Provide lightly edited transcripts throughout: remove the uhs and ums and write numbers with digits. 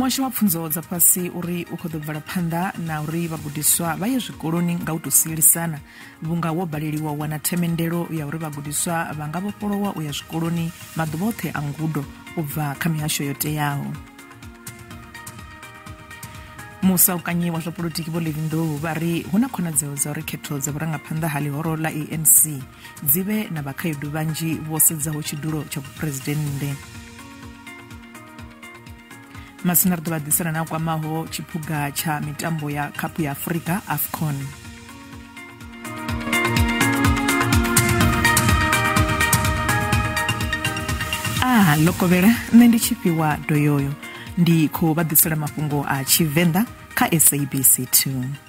Muhasho wa pfunzo dza fhasi uri u khou ḓo bvela phanḓa na uri vhagudiswa vha ye zwikoloni nga u tou sielisana, vhunga wo baleliwa u wana themendelo ya uri vhagudiswa vha nga vhofholowa u ya zwikoloni maḓuvha oṱhe a ngudo u bva kha mihasho yo teaho. Musaukanyi wa zwa polotiki Vho Levy Ndou vha ri hu na khonadzeo dza uri khetho dza vhurangaphanḓa ha ḽihoro ḽa ANC dzi vhe na vhakhaedu vhanzhi vho sedzaho tshidulo tsha vhuphuresidennde. Masina ri ḓo vha ḓisela na kwamaho tshiphuga tsha mitambo ya khaphu ya Afrika AFCON. Lokovhela nṋe ndi Tshifhiwa Doyoyo, ndi khou vha ḓisela mafhungo a Tshivenḓa kha SABC 2.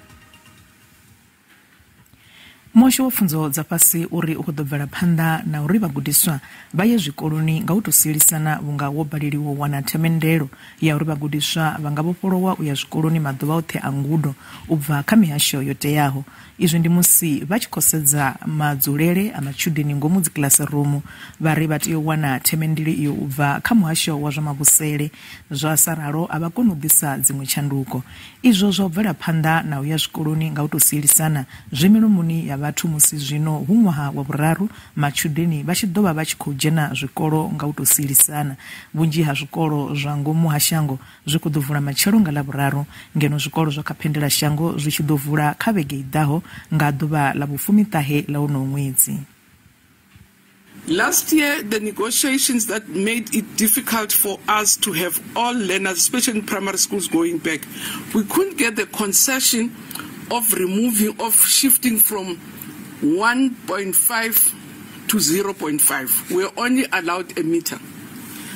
Muhasho wa pfunzo dza fhasi uri u khou ḓo bvela phanḓa na uri vhagudiswa vha ye zwikoloni nga u tou sielisana, vhunga wo baleliwa u wana themendelo ya uri vhagudiswa vha nga vhofholowa u ya zwikoloni maḓuvha oṱhe a ngudo u bva kha mihasho yo teaho. Izwi ndi musi vha tshi khou sedza madzulele a matshudeni ngomu dzikiḽasirumu. Vha ri vha tea u wana themendelo iyo u bva kha muhasho wa zwa mavhusele, zwa sa ralo a vha koni u ḓisa dziṅwe tshanduko. Izwo zwa u bvela phanḓa na u ya zwikoloni nga u tou sielisana zwi milomoni ya vhathu musi zwino hu ṅwaha wa vhuraru matshudeni vha tshi ḓo vha vha tshi khou dzhena zwikolo nga u tou sielisana. Vhunzhi ha zwikolo zwa ngomu ha shango zwi khou ḓo vula matshelo nga Ḽavhuraru, ngeno zwikolo zwa kha phendela shango zwi tshi ḓo vula kha vhege i ḓaho nga ḓuvha ḽa vhufumiṱahe ḽa uno ṅwedzi. Last year, the negotiations that made it difficult for us to have all learners, especially in primary schools, going back, we couldn't get the concession of removing, of shifting from 1.5 to 0.5. We were only allowed a meter.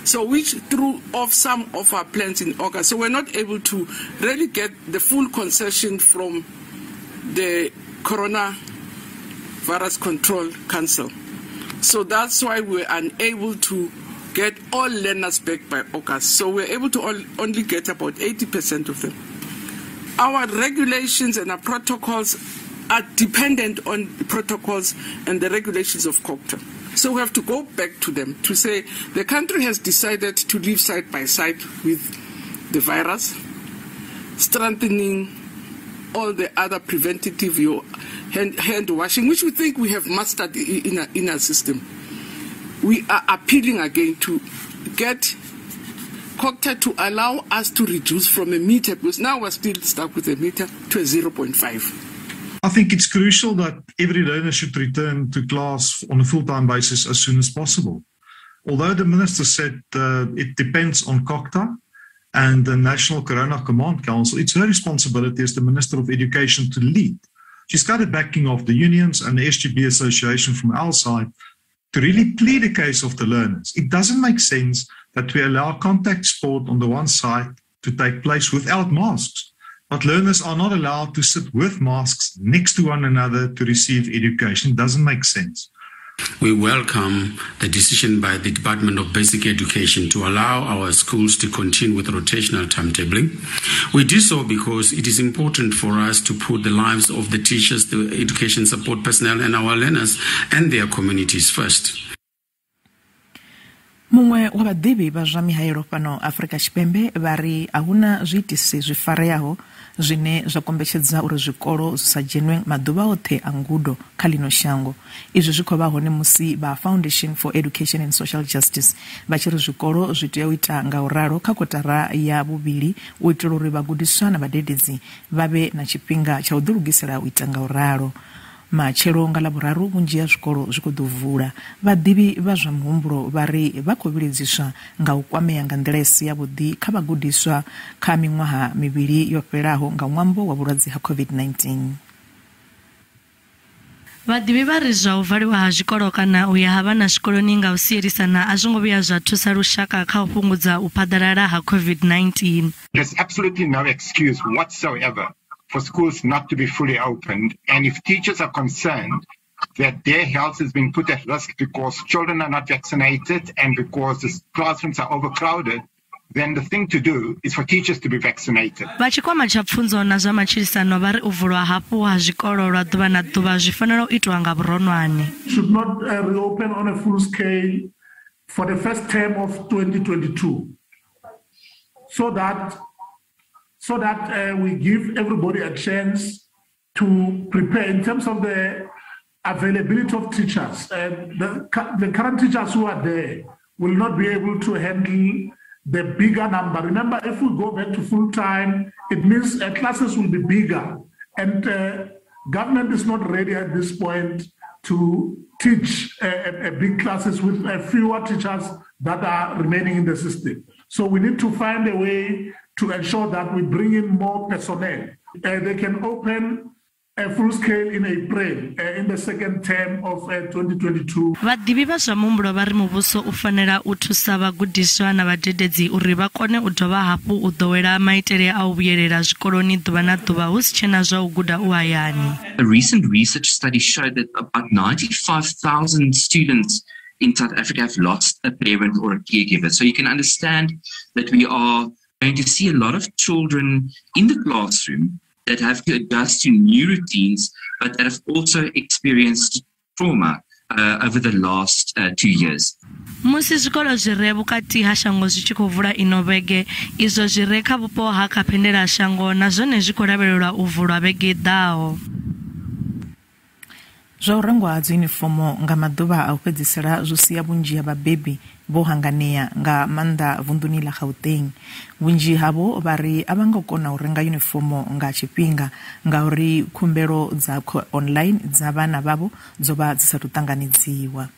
So which threw off some of our plans in August. So we're not able to really get the full concession from the Coronavirus Control Council. So that's why we're unable to get all learners back by August. So we're able to only get about 80% of them. Our regulations and our protocols are dependent on the protocols and the regulations of COGTA. So we have to go back to them to say the country has decided to live side by side with the virus, strengthening all the other preventative hand washing, which we think we have mastered in our system. We are appealing again to get COGTA to allow us to reduce from a meter, because now we're still stuck with a meter, to a 0.5. I think it's crucial that every learner should return to class on a full-time basis as soon as possible. Although the minister said it depends on COGTA and the National Corona Command Council, it's her responsibility as the Minister of Education to lead. She's got the backing of the unions and the SGB Association from our side to really plead the case of the learners. It doesn't make sense that we allow contact sport on the one side to take place without masks, but learners are not allowed to sit with masks next to one another to receive education. It doesn't make sense. We welcome the decision by the Department of Basic Education to allow our schools to continue with rotational timetabling. We do so because it is important for us to put the lives of the teachers, the education support personnel and our learners and their communities first. Muṅwe wa vhaḓivhi vha zwa mihayelo fhano Afrika Tshipembe vha ri a huna zwiitisi zwi fareaho zwine zwa kombetshedza uri zwikolo zwi sa dzhenwe maḓuvha oṱhe a ngudo kha ḽino shango. Izwi zwi khou vha hone musi vha Foundation for Education and Social Justice vha tshi ri zwikolo zwi tea u ita nga u ralo kha kotara ya vhuvhili u itela uri vhagudiswa na vhadededzi vha vhe na tshifhinga tsha u ḓilugisela u ita nga u ralo. Matshelo nga Ḽavhuraru vhunzhi ha zwikolo zwi khou ḓo vula. Vhaḓivhi vha zwa muhumbulo vha ri vha khou vhiledziswa nga u kwamea nga nḓila i si yavhuḓi kha vhagudiswa kha miṅwaha mivhili yo fhelaho nga ṅwambo wa vhulwadze ha COVID-19. Vhaḓivhi vha ri zwa u valiwa ha zwikolo kana u ya ha vhana zwikoloni nga u sielisana a zwo ngo vhuya zwa thusa lushaka kha u fhungudza u phaḓalala ha COVID-19. There's absolutely no excuse whatsoever for schools not to be fully opened. And if teachers are concerned that their health is being put at risk because children are not vaccinated and because the classrooms are overcrowded, then the thing to do is for teachers to be vaccinated. Vha tshikwama tsha pfunzo na zwa matshilisano vha ri u vulwa hafhu ha zwikolo lwa ḓuvha na ḓuvha zwi fanela u itwa nga vhuronwane. Should not reopen on a full scale for the first term of 2022. so that we give everybody a chance to prepare in terms of the availability of teachers. The current teachers who are there will not be able to handle the bigger number. Remember, if we go back to full time, it means classes will be bigger. And government is not ready at this point to teach big classes with fewer teachers that are remaining in the system. So we need to find a way to ensure that we bring in more personnel. They can open a full scale in April in the second term of 2022. Vhaḓivhi vha zwa muhumbulo vha ri muvhuso u fanela u thusa vhagudiswa na vhadededzi uri vha kone u dovha hafhu u ḓowela maitele a u vhuyelela zwikoloni ḓuvha na ḓuvha hu si tshena zwa u guda u hayani. A recent research study showed that about 95,000 students in South Africa have lost a parent or a caregiver. So you can understand that we are going to see a lot of children in the classroom that have to adjust to new routines, but that have also experienced trauma over the last 2 years. Musi zwikolo zwi re vhukati ha shango zwi tshi khou vula ino vhege, izwo zwi re kha vhupo ha kha phendela shango na zwone zwi khou lavhelelwa u vulwa vhege i ḓaho. Zwa u rengwa ha dziyunifomo nga maḓuvha a u fhedzisela zwo sia vhunzhi ha vhabebi vho hanganea nga maanḓa vunḓuni ḽa Gauteng. Vhunzhi havho vha ri a vha nga kona u renga yunifomo nga tshifhinga ngauri khumbelo dza online dza vhana vhavho dzo vha dzi sa ṱanganedziwa.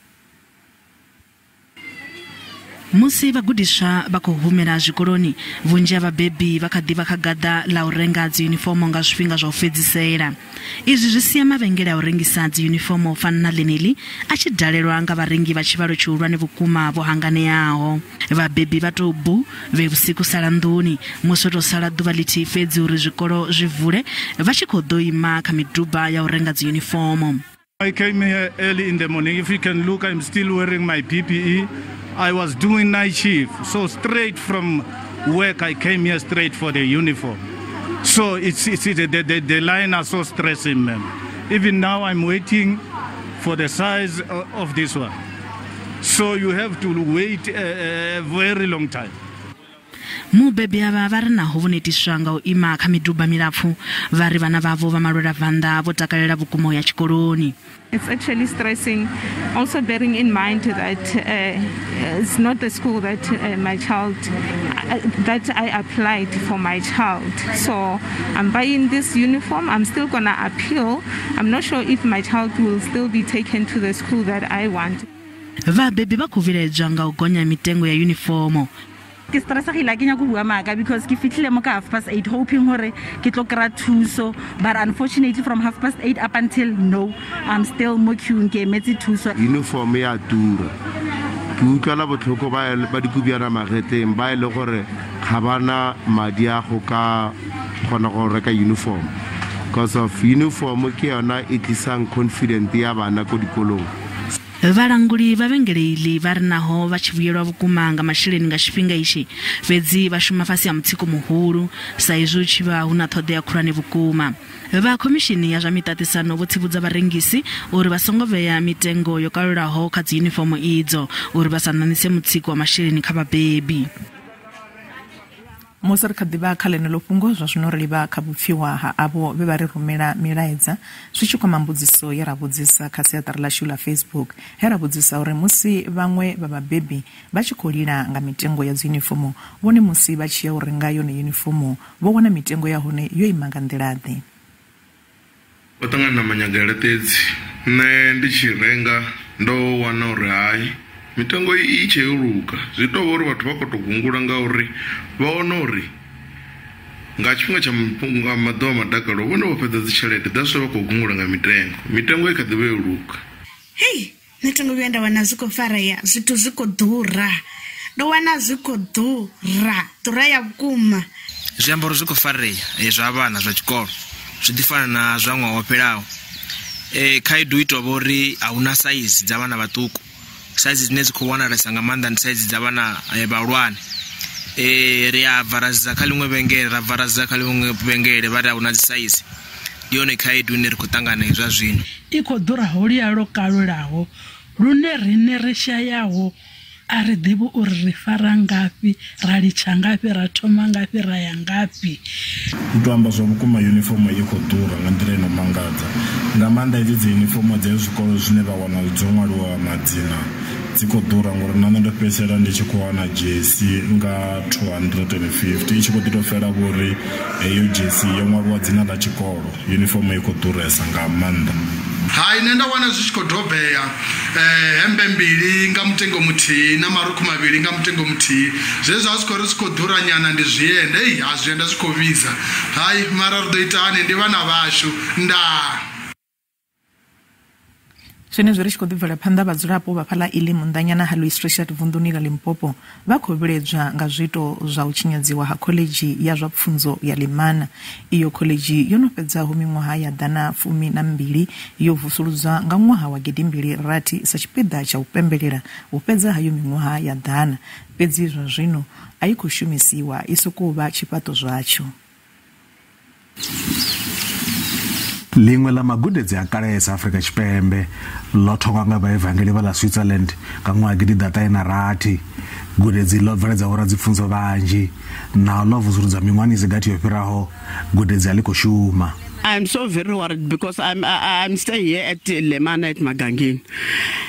Musi vhagudiswa vha khou humela zwikoloni, vhunzhi ha vhabebi vha kha ḓi vha kha gaḓa ḽa u renga dziyunifomo nga zwifhinga zwa u fhedzisela. Izwi zwi sia mavhengele a u rengisa dziyunifomo u fana na ḽeneḽi a tshi dalelwa nga vharengi vha tshivhalo tshihulwane vhukuma vho hanganeaho. Vhabebi vha tou bu vhe vhusiku sala nḓuni musi ho tou sala ḓuvha ḽithihi fhedzi uri zwikolo zwi vule, vha tshi khou ḓo ima kha miduba ya u renga dziyunifomo. I came here early in the morning. If you can look, I'm still wearing my PPE. I was doing night shift, so straight from work I came here straight for the uniform. So it's the line are so stressing, man. Even now I'm waiting for the size of this one. So you have to wait a very long time. Mubebi avha vha ri naho vho netiswa nga u ima kha miduba milapfu, vha ri vhana vhavho vha malwela vanḓa vho takalela vhukuma u ya tshikoloni. It's actually stressing, also bearing in mind that it's not the school that my child, that I applied for my child. So I'm buying this uniform. I'm still gonna appeal. I'm not sure if my child will still be taken to the school that I want. Vhabebi vha khou vhiledzwa nga u gonya mitengo ya uniformo. Ke stressegile ke nyaka go bua maaka because ke fitlhile mo ka 8:30 hoping hore ke tlo kry-a thuso, but unfortunately from 8:30 up until now I'm still mo queuing ke emetse thuso. Uniform ya tura, ke utlwela botlhoko ba dikubiana magetleng ba e le gore ga bana madi a go ka kgona go reka uniform, because of uniform ke yona e tlisang confident ya bana ko dikolong. Vhalanguli vha vhengele iḽi vha ri naho vha tshi vhuyelwa vhukuma nga masheleni nga tshifhinga itshi, fhedzi vha shuma fhasi ha mutsiko muhulu sa izwi hu tshi vha hu na ṱhoḓea khulwane vhukuma. Vha khomishini ya zwa miṱaṱisano vho tsivhudza vharengisi uri vha songo vhea mitengo yo kalulaho kha dzi yunifomo idzo uri vha sa ṋaṋise mutsiko wa masheleni kha vhabebi. Musi ri kha ḓivha kha ḽeneḽo fhungo, zwa zwino ri livha kha vhupfiwa ha avho vhe vha ri rumela milaedza zwi tshi kwama mbudziso ye ra vhudzisa kha siaṱari ḽashu ḽa Facebook, he ra vhudzisa uri musi vhaṅwe vha vhabebi vha tshi khou lila nga mitengo ya dziyunifomo, vhone musi vha tshi ya u renga yone yunifomo vho wana mitengo ya hone yo ima nga nḓila-ḓe. O ṱangana na manyagaleṱedzi, nṋe ndi tshi renga ndo wana uri hai mitengo i tshe yo luga. Zwi tou vha uri vhathu vha khou tou gungula ngauri vha wana uri nga tshifhinga tsha nga maḓuvha madakalo vhone vho fhedza dzi tshelede, that's why vha khou gungula nga mitengo. Mitengo i kha ḓi vha yo luga. Hei, nṋe tho ngo vhuya nda wana zwi khou farea, zwithu zwi khou ḓura. Ndo wana zwi khou ḓura, ḓura ya vhukuma. Zwiambaro zwi khou farea zwa vhana zwa tshikolo zwi ḓi fana na zwa ṅwaha wo fhelaho. Khaedu i tou vha uri a huna saizi dza vhana vhaṱuku, saizi dzine dzi khou wanalesa nga maanḓa ndi saizi dza vhana vhahulwane. Ri a bva ra dza kha ḽiṅwe vhengele, ra bva ra dza kha ḽiṅwe vhengele vha ri a huna dzi saizi. Ndi yone khaedu ine ri khou ṱangana nayo zwa zwino. I khou ḓura ho lia lwo kalulaho lune riṋe ri shayaho A ri ḓivhi uri ri fara ngafhi, ra litsha ngafhi, ra thoma ngafhi, ra ya ngafhi. U to amba zwa vhukuma yunifomo i khou ḓura nga nḓila ino mangadza, nga maanḓa hedzi dzi yunifomo dza zwikolo zwine vha wana dzo ṅwaliwa madzina dzi khou ḓura, ngori na nṋe ndo fhedzisela ndi tshi khou wana dzhesi nga 250 i tshi khou ḓi tou fhela vhori heyo dzhesi yo ṅwaliwa dzina ḽa tshikolo. Yunifomo i khou ḓuresa nga maanḓa. Hai, nṋe nda wana zwi tshi khou dobea hembe mbili nga mutengo muthihi na marukhu mavhili nga mutengo muthihi, zwezwi a zwi khou ri zwi khou ḓura nyana ndi zwienda, ei a zwienda zwi khou vhidza. Hai, mara ri ḓo ita hani, ndi vhana vhashu ndaa. Zwenezwo ri tshi khou ḓi bvela phanḓa, vhadzulapo vha fhaḽa Elim nnḓanyana ha Louis Trichardt vunḓuni ḽa Limpopo vha khou vhiledzwa nga zwiito zwa u tshinyadziwa ha khoḽedzhi ya zwa pfunzo ya Limana. Iyo khoḽedzhi yo no fhedzaho miṅwaha ya 112 yo vusuludzwa nga ṅwaha wa 2006 sa tshipiḓa tsha u pembelela u fhedza hayo miṅwaha ya 100, fhedzi zwa zwino a i khou shumisiwa, i sokou vha tshifhaṱo zwatsho. Ḽiṅwe ḽa magudedzi a kalesa Afrika Tshipembe ḽo thoma nga vhaevangeli vha ḽa Switzerland nga ṅwaha 1906. Gudedzi ḽo bveledza vhoradzipfunzo vhanzhi, naho ḽo vusuludzwa miṅwahani i si gathi yo fhiraho, gudedzi a ḽi khou shuma. I'm so very worried because I'm staying here at Lemana at Magangeni.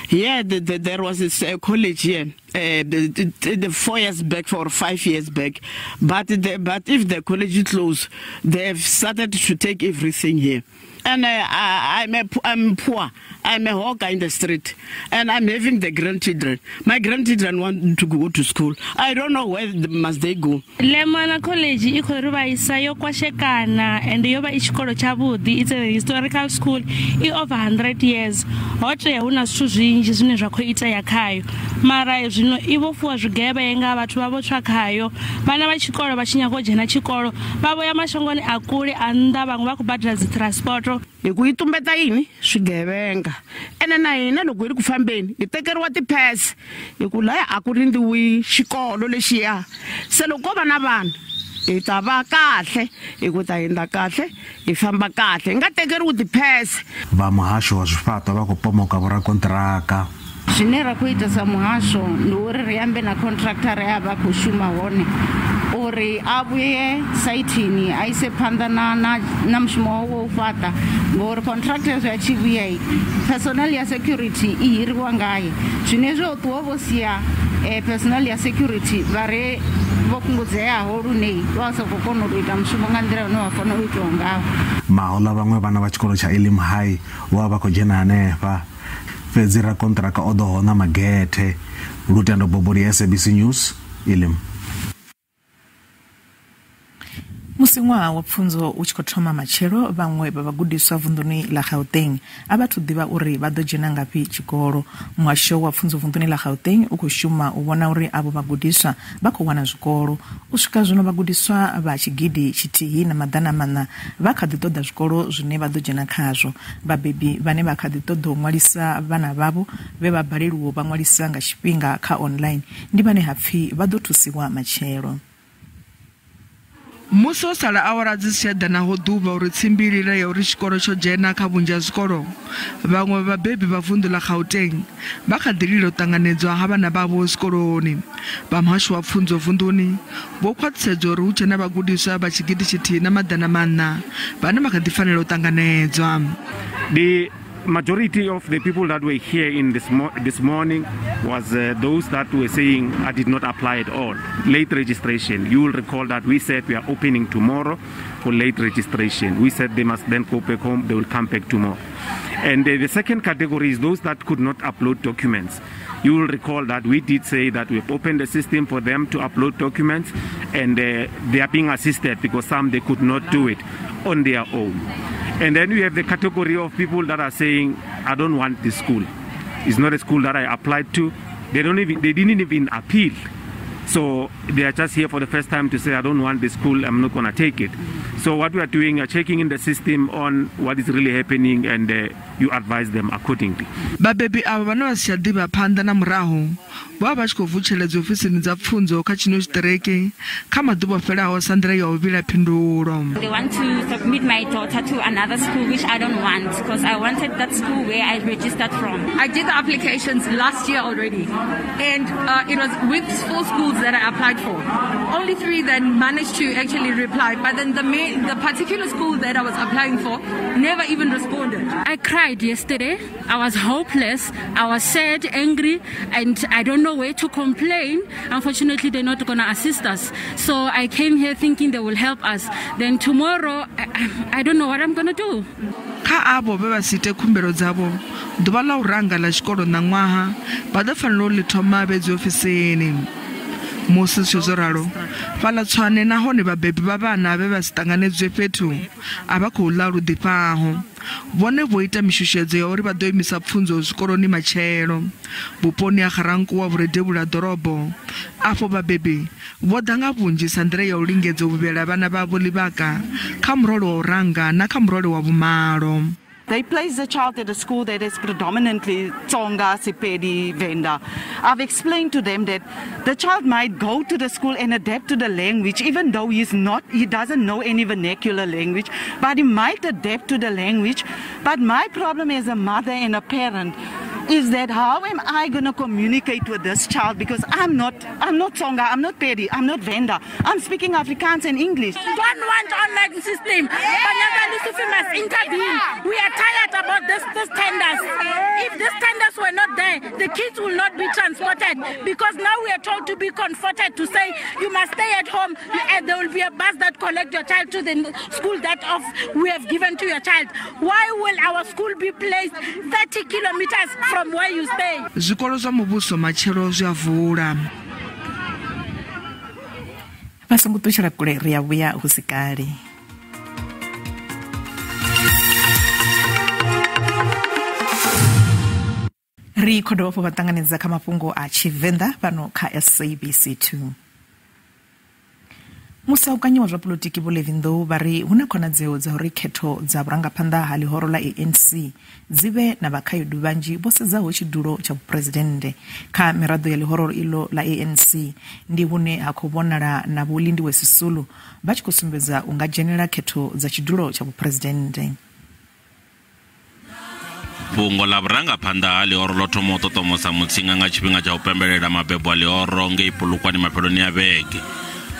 Here there was a college here the 4 years back or 5 years back, but if the college closed, they have started to take everything here. And I'm poor. I'm a hawker in the street, and I'm having the grandchildren. My grandchildren want to go to school. I don't know where must they go. Lemana College i khou ri vhaisa, yo kwashekana, and yo vha i tshikolo tshavhuḓi. It's a historical school, i over 100 years. Ho tea hu na zwithu zwinzhi zwine zwa khou itea khayo, mara zwino i vho fuwa zwigevhenga, vhathu vha vho tswa khayo. Vhana vha tshikolo vha tshi nyaga u dzhena tshikolo vha vho ya mashangoni a kule a nnḓa, vhaṅwe vha khou badela dzi transport. Hi ku yi tumbeta yini swigevenga, ene na hina loko hi ri ku fambeni hi tekeriwa tiphese hi ku laya a ku rindziwi xikolo lexiya. Se loko ko va na vanhu hi ta va kahle, hi ku ta hindza kahle, hi famba kahle, hi nga tekeriwi tiphese. Vha muhasho wa zwifhaṱo vha khou pomoka vhorakonṱiraka. Zwine ra khou ita sa muhasho ndi uri ri ambe na contractor ya vha khou shuma hone uri a vhuye saithini a ise phanḓa na mushumo wawe wo fhaṱa, ngori contractor zwi a tshi vhuya personnel ya security i hiriwa ngaye. Zwine zwo ṱuwa vho sia personnel ya security vha re vho fhungudzeaho lune vha sa khou kona u ita mushumo nga nḓila ine wa fanela u itiwa ngaho. Mahoḽa vhaṅwe vhana vha tshikolo tsha Elim High vho vha vha khou dzhena hanefha, fhedzi rakonṱiraka o ḓo hona magethe. Lutendo Boboli, SABC News, Elim. Musi ṅwaha wa pfunzo u tshi khou thoma matshelo, vhaṅwe vha vhagudiswa vunḓuni ḽa Gauteng a vha thu ḓivha uri vha ḓo dzhena ngafhi tshikolo. Muhasho wa pfunzo vunḓuni ḽa Gauteng u khou shuma u vhona uri avho vhagudiswa vha khou wana zwikolo. U swika zwino vhagudiswa vha 1400 vha kha ḓi ṱoḓa zwikolo zwine vha ḓo dzhena khazwo. Vhabebi vhane vha kha ḓi ṱoḓa u ṅwalisa vhana vhavho vhe vha baleliwa vha ṅwalisa nga tshifhinga kha online ndi vhane ha pfi vha ḓo thusiwa matshelo. Musi ho sala awara dzi si tsha eḓanaho ḓuvha uri tsimbilila ya uri tshikolo tsho dzhena kha vhunzhi ha zwikolo, vhaṅwe vha vhabebi vha vunḓu ḽa Gauteng vha kha ḓi lila u ṱanganedzwa ha vhana vhavho zwikoloni. Vha muhasho wa pfunzo vunḓuni vho khwaṱhisedza uri hu tshe na vhagudiswa vha 1400 vhane vha kha ḓi fanela u ṱanganedzwa. The majority of the people that were here in this morning was those that were saying I did not apply at all. Late registration. You will recall that we said we are opening tomorrow for late registration. We said they must then go back home, they will come back tomorrow. And the second category is those that could not upload documents. You will recall that we did say that we have opened the system for them to upload documents, and they are being assisted because some they could not do it on their own. And then we have the category of people that are saying, I don't want this school. It's not a school that I applied to. They didn't even appeal. So they are just here for the first time to say, I don't want this school, I'm not gonna take it. So what we are doing, we are checking in the system on what is really happening, and you advise them accordingly. Vhabebi avha vhane vha si tsha ḓivha phanḓa na murahu vho vha tshi khou vutshela dziofisini dza pfunzo kha tshino tshiṱiriki kha maḓuvha o fhelaho sa nḓila ya u vhila phindulo. They want to submit my daughter to another school, which I don't want, because I wanted that school where I registered from. I did the applications last year already, and it was with 4 schools that I applied for. Only 3 then managed to actually reply, but then the particular school that I was applying for never even responded. I cried yesterday. I was hopeless. I was sad, angry, and I don't know where to complain. Unfortunately, they're not going to assist us. So I came here thinking they will help us. Then tomorrow, I don't know what I'm going to do. Kha avho vhe vha si ite khumbelo dzavho ḓuvha ḽa u ranga ḽa tshikolo ṋaṅwaha vha ḓo fanela u ḽi thoma vhe dziofisini. Musi zwi zwo ralo, fhaḽa Tshwane nahone vhabebi vha vhana vhe vha si ṱanganedzwe fhethu a vha khou ḽa lu ḓifhaho. Vhone vho ita mishushedzo ya uri vha ḓo imisa pfunzo zwikoloni matshelo. Vhuponi ha Ga-Rankuwa vhuredevhula ḓorobo, afho vhabebi vho ḓa nga vhunzhi sa nḓila ya u lingedza u vhuvhela vhana vhavho ḽivhaka kha murole wa u ranga na kha murole wa vhumalo. They place the child at a school that is predominantly Tsonga, Sepedi, Venda. I've explained to them that the child might go to the school and adapt to the language, even though he doesn't know any vernacular language, but he might adapt to the language. But my problem as a mother and a parent is that how am I going to communicate with this child, because I'm not Tsonga, I'm not Pedi, I'm not Venda. I'm speaking Afrikaans and English. Don't want online system. Panyaza Lesufi must intervene. We are tired about this tenders. If these tenders were not there, the kids will not be transported, because now we are told to be comforted, to say you must stay at home and there will be a bus that collect your child to the school that we have given to your child. Why will our school be placed 30 kilometers from where you stay? Zwikolo zwa muvhuso matshelo zwi a vula. Vha songo ṱutshela kule, ri a vhuya hu si kale. Ri khou dovha hafhu vha ṱanganedza kha mafhungo a Tshivenḓa fhano kha SABC 2. Musaukanyi wa zwa polotiki Vho Levy Ndou vha ri hu na khonadzeo dza uri khetho dza vhurangaphanḓa ha ḽihoro ḽa ANC dzi vhe na vhakhaedu vhanzhi vho sedzaho tshidulo tsha vhuphuresidennde. Kha miraḓo ya ḽihoro iḽo ḽa ANC ndi hune ha khou vhonala na Vho Lindiwe Sisulu vha tshi khou sumbedza u nga dzhenela khetho dza tshidulo tsha vhuphuresidennde. Fhungo ḽa vhurangaphanḓa ha ḽihoro ḽo thoma u ṱoṱomosa mutsinga nga tshifhinga tsha u pembelela mabebo a ḽihoro ngei Polokwane mafheloni a vhege.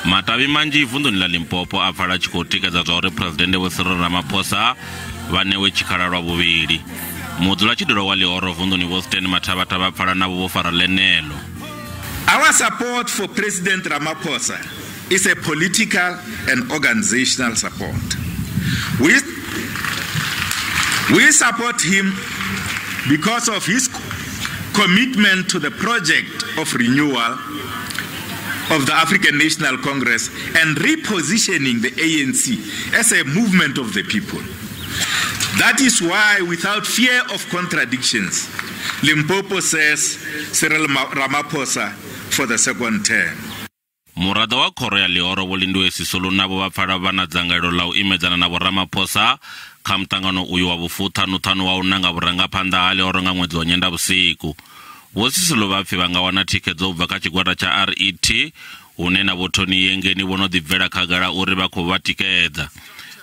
Matavhi manzhi vunḓuni ḽa Limpopo a pfala tshi khou tikedza zwa uri Phresidennde Vho Cyril Ramaphosa vha ṋewe tshikhala lwa vhuvhili. Mudzulatshidulo wa ḽihoro vunḓuni Vho Stan Mathabatha vha pfala navho vho fara ḽeneḽo. Our support for President Ramaphosa is a political and organizational support. We support him because of his commitment to the project of renewal of the African National Congress and repositioning the ANC as a movement of the people. That is why, without fear of contradictions, Limpopo says Cyril Ramaphosa for the second term. Muraḓo wa khoro ya ḽihoro Vho Lindiwe Sisulu navho vha pfala vha na dzangalelo ḽa u imedzana na Vho Ramaphosa kha muṱangano uyu wa vhufuṱhanuṱhanu wa u nanga vhurangaphanḓa ha ḽihoro nga ṅwedzi wa Nyendavhusiku. Vho Sisulu vha pfi vha nga wana thikhedzo u bva kha tshigwada tsha RET, hune na Vho Tony Yengeni vho no ḓi bvela khagala uri vha khou vha tikedza.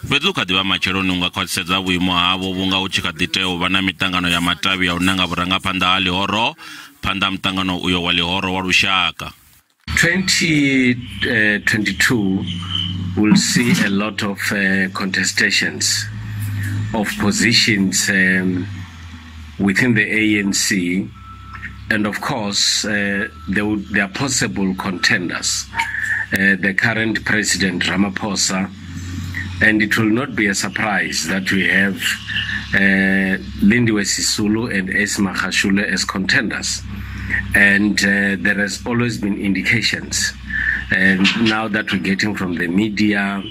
Fhedzi u kha ḓi vha matsheloni u nga khwaṱhisedza vhuimo havho vhunga hu tshi kha ḓi tea u vha na miṱangano ya matavhi ya u nanga vhurangaphanḓa ha ḽihoro phanḓa muṱangano uyo wa ḽihoro wa lushaka. 2022 will see a lot of contestations of positions within the ANC, and of course there are possible contenders. The current President Ramaphosa, and it will not be a surprise that we have Lindiwe Sisulu and Ace Magashule as contenders. And there has always been indications, and now that we're getting from the media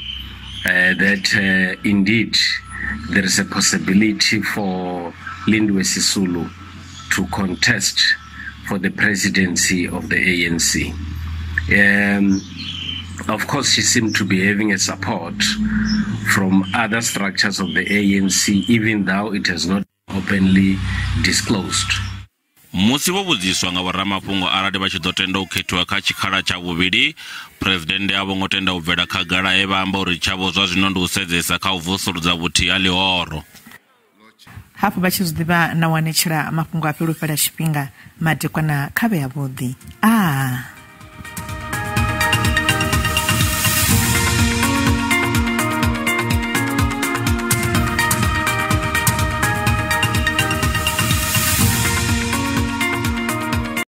that indeed there is a possibility for Lindiwe Sisulu to contest for the presidency of the ANC. Of course, she seemed to be having a support from other structures of the ANC, even though it has not openly disclosed. Musi vho vhudziswa nga vhoramafhungo arali vha tshi ḓo tenda u khethiwa kha tshikhala tsha vhuvhili, Phresidennde a vho ngo tenda u bvela khagala he vha amba uri tshavho zwa zwino ndi u sedzesa kha u vusuludza vhuthihi ha ḽihoro. Hafhu vha tshi zwi ḓivha na u anetshela mafhungo a fhelo fhela tshifhinga madekwana kha vhe avhuḓi. Aa.